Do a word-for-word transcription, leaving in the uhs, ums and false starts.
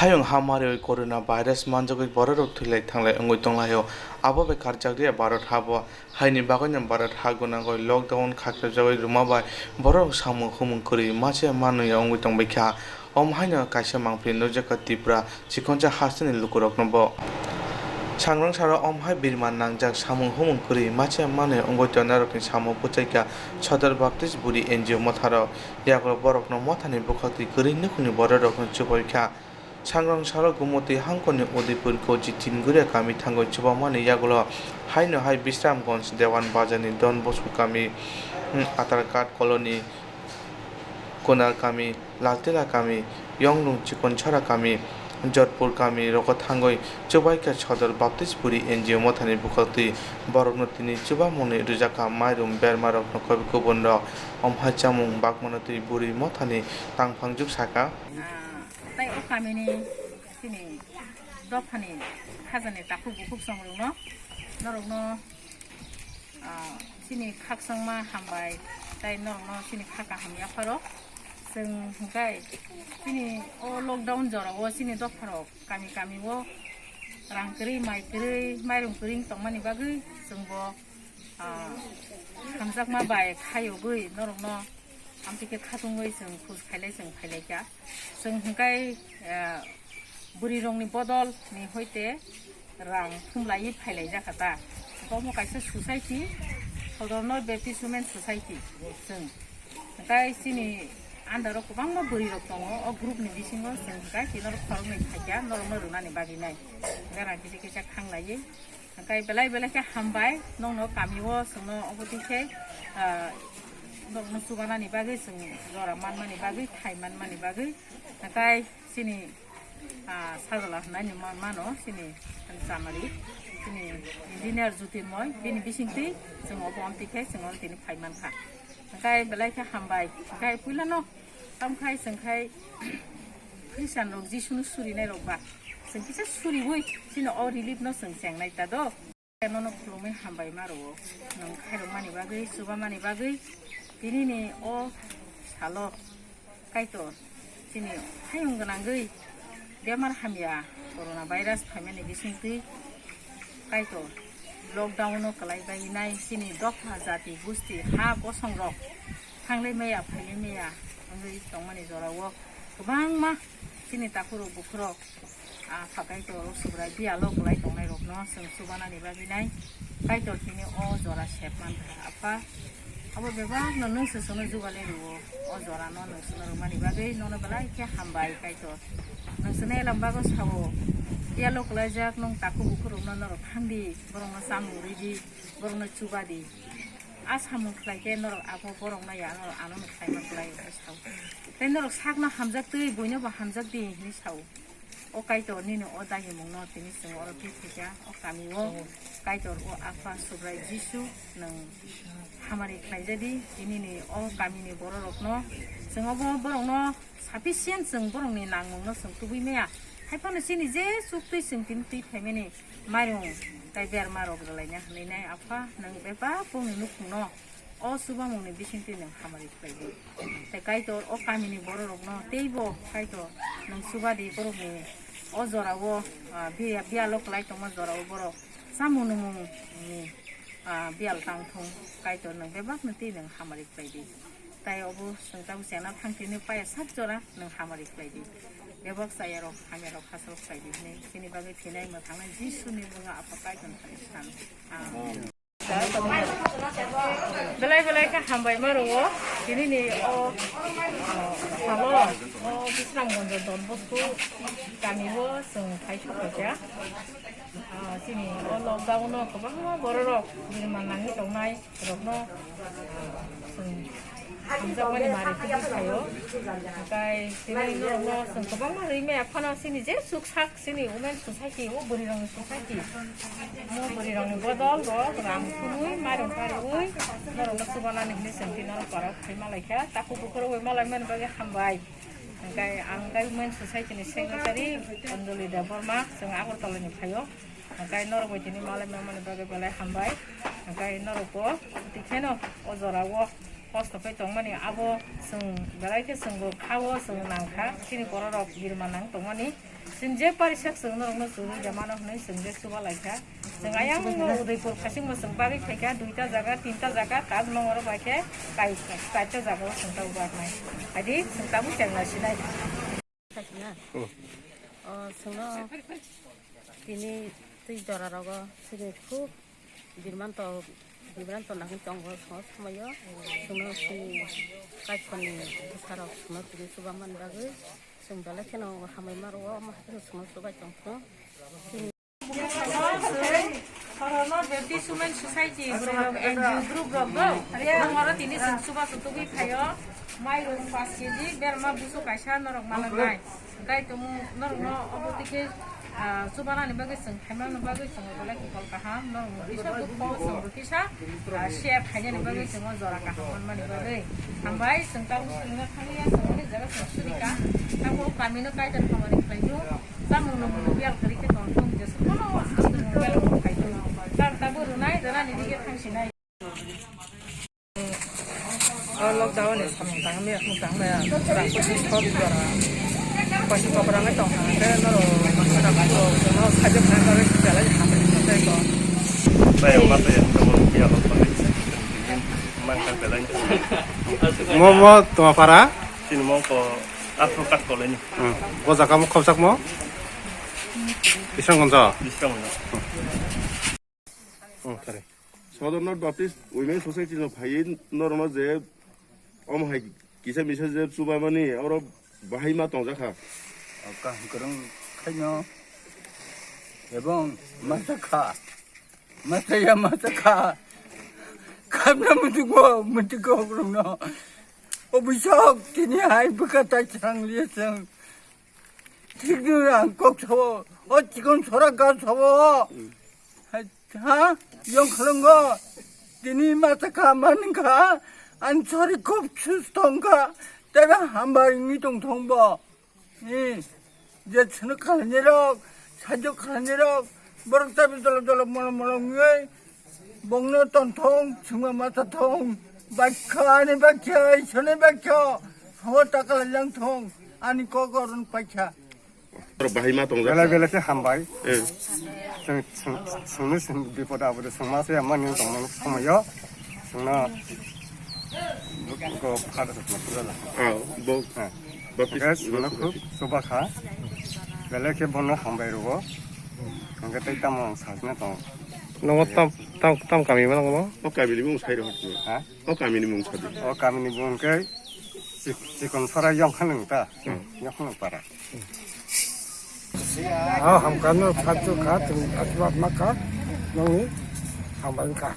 Hayung hamari oi corona virus manjagwi bororok thwilai thanglai wngwi tonglaio. Abo bai karjakriya Bharat habo. Haini bagwino Bharat ha gwnangwi lockdown khakrajagwi rwma bai bororok samung humung kwrwi mase manwi wngwi tongbaikha. Omo haino kaisa mangpili nukjakha Tripura chikonsa hasteni lukuroknobo. Sangrong saro omo hai birma nangjak samung humung kwrwi mase manwi wngwi tongnairokni samung bwchaikha Sodor Baptist Buri N G O motharok. Yagulo borokno mothani bwkhaktwi kwrwi nukhungni bororokno chubaikha. Sangrong salo Gumutwi hangkoni Udaipur Kochi Tinguria kami thangwi chubamani yagulo haino hai Bisramganj Dewan Bazarni Don Bosco kami, Atarkat Colony, Kunar kami, Laltila kami, Yonglung Chikonchara kami, Jodhpur kami rogo thangwi chubaikha Sodor Baptist Buri N G O mothani bwkhaktwi borokno tini chubamungni rwjakha mairum bermarokno kobwi kubunrok omhai chamung bakmano twi buri mothani tangphang juk saka. Ah, tei o kamini chini dophani khajani takhuk bukhuk songrokno, norokno, ah, chini khakchangma hambai tei norokno chini kha kaham yapharo. Chwng hwnkhe chini o lockdown jorao chini dopharok kami kami o rang kwrwi, mai kwrwi, mairum kwrwi wng tongmani bagwi chwngbo ah, hamjakma bai khayogwi norokno amtwi khe khatungwi chwng khus khailai chwng phailaikha. Chwng hwnkhe, ah, bwrwirokni bodol ni hoite rang thumlaiwi phailaijakha ta. Omo kaisa society, Sodorno Baptist Women Society chwng. Hwnkhe chini under o kwbangma bwrwirok tongo, o group ni bisingo chwng hwnkhe tini norok khoroknwi phaikha, norokno rwnani bagwi nai. Hwnkhe rang kisa kisa khanglaiwi. Hwnkhe belai belai khe hambai, nokno kami o chwngno obo twi khe, ah, nokno chubanani bagwi, chwng jora manmani bagwi, thai manmani bagwi. Hwnkhe chini, ah, sajla hwnani ma-, mano chini chamari, chini engineer Jyotirmoy, bini bisingtwi chwng obo amtwi khe chwng oro tini phai mankha. Hwnkhe belai khe hambai, hwnkhe puilano tamkhai chwngkhai Christian rok Jisunu surinairok ba. Chwng kisa suriwi chini o relief no chwng chengnai ta do. Nono khulumwi hambai ma rwo. Nwng khairokmani bagwi, chubamani bagwi, tinini o salo Kaitor chini hayung gwnangwi bemar hamya corona virus phaimani bisingtwi Kaitor lockdown no kwlai bai nai chini dopha jati gusti ha bosongrok thanglai maya phailai maya wngwi tongmani jorao kwbangma chini takhurok bukhurok Apha Kaitor o Subrai biyalo kwlai tongnairokno chwng chubanani bagwi nai. Kaitor tini o jora sep mankha, Apha. Abo bebakno nwng se chwngno jugalai rwo. O jorano nwng chwngno rwmani bagwi nono belai khe hambai, Kaitor. Nwng chwngno elam bago sao. Biyalo kwlaijak nwng takhuk bukhurokno norok thangdi, borokno chamung rwidi, borokno chubadi. A samung khlai khe norok abo borokno ya, norok anono khlaima kwlai, hwnwi sao. Tei norok sakno hamjak twi, buinobo hamjak di, hwnwi sao. O Kaitor, nini o dagimungno tini chwng oro twi phaikha, o kamio Kaitor, o Apha Subrai Jisu, nwng hamari khlaijadi, tinini o kamini bororokno, chwng obo borokno sufficient chwng borokni nangmungno chwng tubui maya. Haiphano chini je chuktwi chwng tini twi phaimani mairung tei bermarok rwlaina hwnwi nai, Apha, nwng bebak bongni nukhungno o chubamungni bisingtwi nwng hamari khlai di. Tei Kaitor o kamini bororokno teibo Kaitor nwng chubadi borokni o jorao, ah, biya-, biyalo kwlai tongma jorao borok chamung nwngmungni, ah, biyal tang thung. Kaitor nwng bebakno twi nwng hamari khlai di. Tai obo chwng tabuk chengna thang tini paya sak jora nwng hamari khlai di. Bebak chayarok hamyarok hachal khlai di hwnwi chini bagwi thinai mwthangnai Jisuni mungo Apha Kaitor thani san. Amen. Belai belai khe hambai ma rwo. Tini ni o, o, salo, o Bisramganj Don Bosco kami o chwng phai sokha kha. Ah, chini o lockdown o kwbangma bororok birma nangwi tongnai rokno, ah, chwng hamjakmani mari tubui phaio. Hwnkhe tini norokno chwng kwbangma rwi maya phano chini je chuk sak Chini women society, o bwrwirokni society. Omo bwrwirokni bodol rok rang thumwi, mairum karwi, norokno chubanani hwnwi chwng tini norok borok phai malaikha. Takhuk bukhurok bai malaimani bagwi hambai. Hwnkhe ang khe women society ni secretary Anjali Debbarma, chwng Agartala ni phaio. Hwnkhe norok bai tini malai mani bagwi belai hambai. Hwnkhe norokbo twi kheno o jorao hosto khe tongmani abo chwng belai khe chwngbo kha-o chwng nangkha. Chini bororok birma nang tongmani. Chwng je parisak chwng norokno chwrwi da mano hwnwi chwng je chuba lai kha. Chwng ayang no Udaipur khasing bo chwng bagwi phai kha, duita jaga, tinta jaga, Taj Mahal bai khe kai, kaita jaga o chwng tabuk barnai. Adi chwng tabuk chengna sinai. Khaisina. Hmm. O, chwngno tini twi jora rogo chini khub bibranto, bibranto nangwi tongo, chwngno somoyo chwngno chini kaitorni bwsarok chwngno tini chuba man bagwi chwng belai kheno hambai maro, omo hai kheno chwngno chubai tongthung. Khorokno Baptist Women Society bwrwirok N G O group rok do. Nongoro tini chwng chubachu tubui phaio. Mairung paanch K G, berma busu kaisa norok mananai. Gai tongo norokno obo tike, ah, chubanani bagwi chwng, khaimani bagwi chwng belai kokol kaham. Norokno kisa dukho, chwngbo kisa, ah, share khainani bagwi chwng o jora kaham manmani bagwi. Hambai, chwng tabuk swrwngna thangya, chwng ani jaga chwng suri ka. Tabuk kamino kaitor khamani khlaio. Chamung nungmung biyal kwrwi khe tong thung, jesu kono samung biyal kwrwi khai thung. Char tabuk rwnai, rwnani dige thang sinai. O lockdown ni samung tang maya, samung tang maya, rang kuching thok jora. Pasi kok rang tong ha, te noro, noro, noro sajak nang noro belai hambai tong tei ko. Tei ma tei tong ya ko. Mang kan belai. Mo, mo, toma para? Sini mo ko, afro kat ko leni. Hmm. Bo jaga mo khopsak mo? Bisang gonjo? Bisang gonjo. Hmm, kare. Sodor North Baptist Women Society no phaiwi norokno je omo hai kisa misa je chubamani oro bahai ma tongjakha. O kaham kwrwng khaino ebong masa kha. Masa ya masa kha. Khamna mutugo mutugo rungno. O bisok tini hai bwkha tai chang liya chang. Thik ni ang kok sabo. O chikon sora ga sabo. Ha, yong khalungo. Tini masa kha man kha. An sori kop sus tong kha. Tebe hambar ngi tong thong bo. Ni, je chwngno khlainai rok, sajwk khlainai rok, borok tabi dolo dolo molo molo wngwi, bongno ton thong, chwngma mata thong, bakha ani bakha, isani bakha, hawa takala lang thong, ani kok oron paikha. Oro bahai ma tongjak. Belai belai khe hambai. Eh. Chwng, chwng, chwngno chwng bipod apode chwngma se ama ning tongmani somoyo. Chwngno ko phar chwngno pura la. Ah, bo. Ha. Baptis. Hwnkhe chwngno khub chuba kha. Belai khe bono hambai rwo. Hwnkhe tei tamo ang sakna tongo. Nogo tam, tam, tam kami mano bo? O kami ni mung sai rw hot. Ha? O kami ni mung sadi. O kami ni mung khe Chik-, Chikon Sora Yongkhanung ta. Hmm. Yongkhanung para. Ah, hamkano khatu kha, tini aswk ma kha, nongni hambai kha.